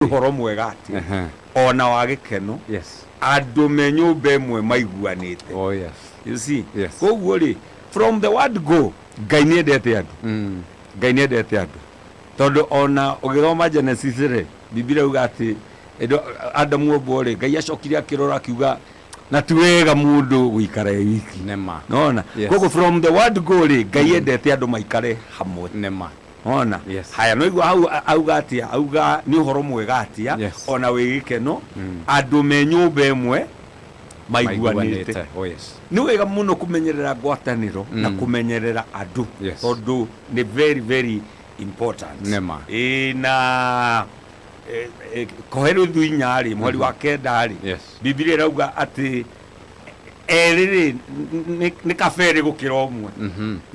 Ũhoro mwega atĩ ona wa gĩkeno andũ me nyũmba ĩmwe maiguanĩte. You see? Koguo rĩ, from the word go, Ngai nĩ endete andũ. Ngai nĩ endete andũ tondũ ona ũgĩthoma Genesis rĩ, Biblia yuga atĩ Adamu ombwo rĩ, Ngai acokire akĩrora akiuga na ti wega mũndũ gũikara e wiki. Nĩma. Nona? Yes. Koguo from the word go rĩ, Ngai endete andũ maikare hamwe. Ona? Yes. Haya, no igua hau auga atia? Auga nĩ ũhoro mwega atia ona wĩ gĩkeno andũ me nyũmba ĩmwe maiguanĩte. Nĩ wega mũno kũmenyerera ngwatanĩro na kũmenyerera andũ tondũ nĩ very very important. Nĩma. Ĩĩ, na Kohelethu 4 rĩ, mũhari wa 9 rĩ, Bibilia ĩrauga atĩ erĩ rĩ nĩ kaberĩ gũkĩra ũmwe.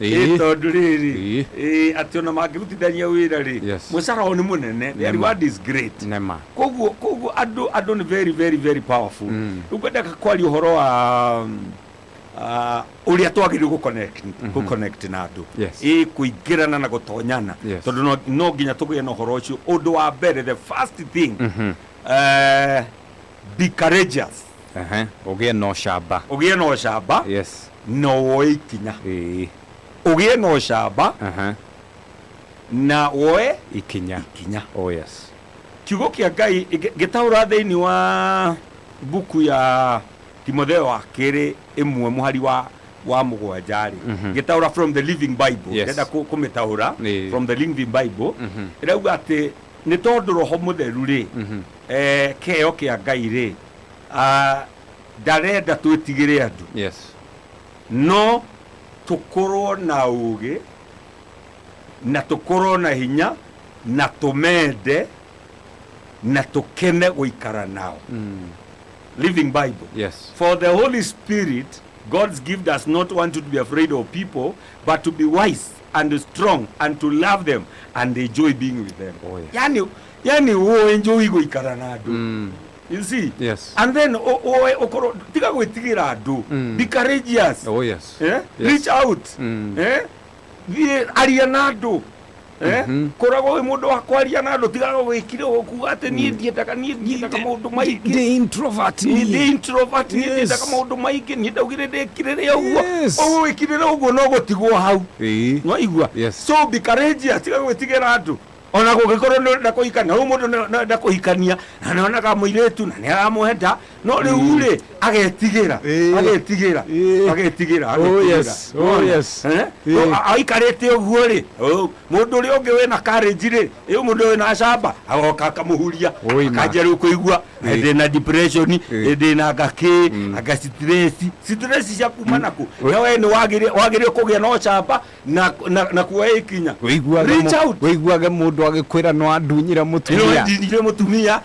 Ĩ tondũ rĩrĩ, ĩ atĩ ona mangĩrutithania wĩra rĩ, mũcara wao nĩ mũnene. Their reward is great. Nĩma. Koguo andũ nĩ very very very powerful. Rĩu ngwendaga kwaria ũhoro wa ũrĩa twagĩrĩirwo gũ connect na andũ. Ĩ kũingĩrana na gũtonyana. Tondũ no nginya tũgĩe na ũhoro ũcio. Ũndũ wa mbere, the first thing, be courageous. Ũgĩe na ũcamba. Ũgĩe na ũcamba. Na woe ikinya. Ũgĩe na ũcamba na woe ikinya. Ikinya. Kiugo kĩa Ngai gĩtaũra thĩinĩ wa mbuku ya Timotheo wa kerĩ 1 mũhari wa 7 rĩ, gĩtaũra from the Living Bible. Ndĩrenda kũmĩtaũra from the Living Bible. Ĩrauga atĩ nĩ tondũ Roho Mũtheru rĩ, kĩheo kĩa Ngai rĩ, ndarenda twĩtigĩre andũ. No tũkorwo na ũũgĩ na tũkorwo na hinya na tũmende na tũkene gũikara nao. Living Bible. For the Holy Spirit, God's gift, does not want you to be afraid of people, but to be wise and strong and to love them and enjoy being with them. Yani wo enjoy gũikara na andũ. You see? Yes. And then woe ũkorwo tiga gwĩtigĩra andũ. Be courageous. Eh? Yes. Reach out. Eh? Thiĩ aria na andũ. Eh? Koragwo wĩ mũndũ wa kwaria na andũ, tigaga gwĩkire kuga atĩ niĩ ndiendaga maũndũ maingĩ. Ndĩ introvert. Niĩ ndĩ introvert, niĩ ndiendaga maũndũ maingĩ, niĩ ndaugire ndĩkirĩre ũguo. Ũguo wĩkirĩre ũguo no gũtigwo hau. No igua? Yes. So be courageous, tiga gwĩtigĩra andũ. Ona gũgĩkorwo nĩ ũrenda kũhikania, rĩu mũndũ nĩ arenda kũhikania na nĩ onaga mũirĩtu na nĩ aramwenda, no rĩu rĩ agetigĩra, agetigĩra, agetigĩra, agetigĩra. Wona? Eh? Aikarĩte ũguo rĩ, mũndũ ũrĩa ũngĩ wĩna courage rĩ, ĩ mũndũ wĩna camba agoka akamũhuria, Oi, ma. akanjia rĩu kũigua ndĩna depression, ndĩna ngakĩ anga stress cia kuma naku, na we nĩ wagĩrĩire kũgĩa na ũcamba na kuoya ikinya. Wĩiguage Reach out. Wĩiguage mũndũ agĩkwĩra no andunyire mũtumia. Ndinire mũtumia,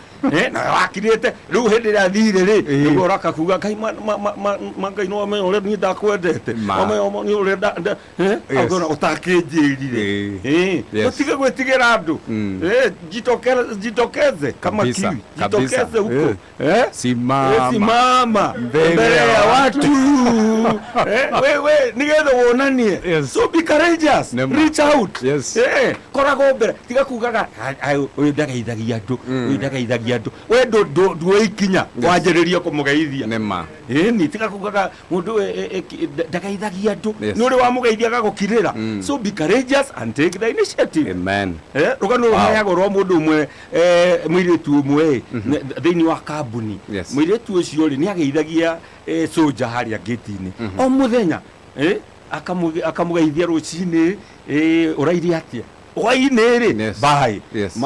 na wakirĩte rĩu hĩndĩ ĩrĩa athire rĩ, nĩguo ũroka kuga Ngai ma Ngai no amenye ũrĩa niĩ ndakwendete. Ma. Amenye nĩ ũrĩa akona ũtakĩnjĩrire. Tũtige gwĩtigĩra andũ. Jitokeze kama Kabisa, kiwi. kabisa. Jitokeze huko. Eh? Simama. Simama mbele mbele ya ya watu. Wewe nigetha wonanie. So be courageous. Nĩma. Reach out. Koragwo mbere, tiga kugaga, "Ai, ai, ũyũ ndageithagia andũ, ũyũ ndageithagia andũ." We nduoe ikinya wanjĩrĩrie kũmũgeithia. Nĩma. Ĩni, tiga kugaga mũndũ ndageithagia andũ. Nĩ ũrĩ wamũgeithia agagũkirĩra. So be courageous and take the initiative. Amen. Rũgano rũheagwo rwa mũndũ ũmwe, mũirĩtu ũmwe thĩinĩ wa kambuni. Mũirĩtu ũcio rĩ, nĩ ageithagia soja harĩa ngĩti-inĩ o mũthenya, akamũgeithia rũcinĩ, ũrairie atĩa, hwainĩ rĩ, bye.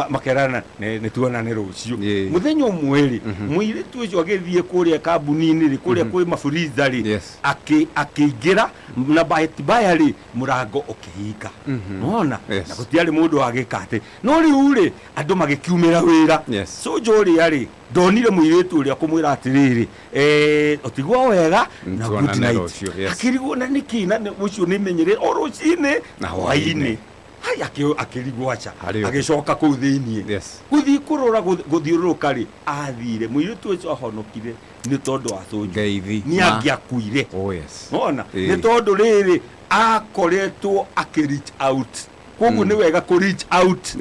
Makerana nĩ tuonane rũciũ. Mũthenya ũmwe rĩ, mũirĩtu ũcio agĩthiĩ kũrĩa kambuni-inĩ rĩ, kũrĩa kwĩ maburiza rĩ, akĩingĩra na bahati mbaya rĩ, mũrango ũkĩhinga. Nona? Na gũtiarĩ mũndũ wagĩka atĩ, no rĩu rĩ, andũ magĩkiumĩra wĩra. Soja ũrĩa rĩ, ndonire mũirĩtu ũrĩa kũmwĩra atĩrĩrĩ, ũtigwo wega na good Tuonane night. Rũciũ, yes. Akĩrigwo na nĩkĩ, na ũcio nĩ menyerere o rũcinĩ na hwainĩ. Hai, akĩrigwo aca. Harĩ ũndũ. Agĩcoka kũu thĩiniĩ. Gũthiĩ kũrora gũthiũrũrũka rĩ, athire mũirĩtu ũcio ahonokire nĩ tondũ wa soja. Ngeithi. Nĩ angĩakuire. Nona? Nĩ tondũ rĩrĩ, akoretwo akĩ reach out. Koguo nĩ wega kũ reach out.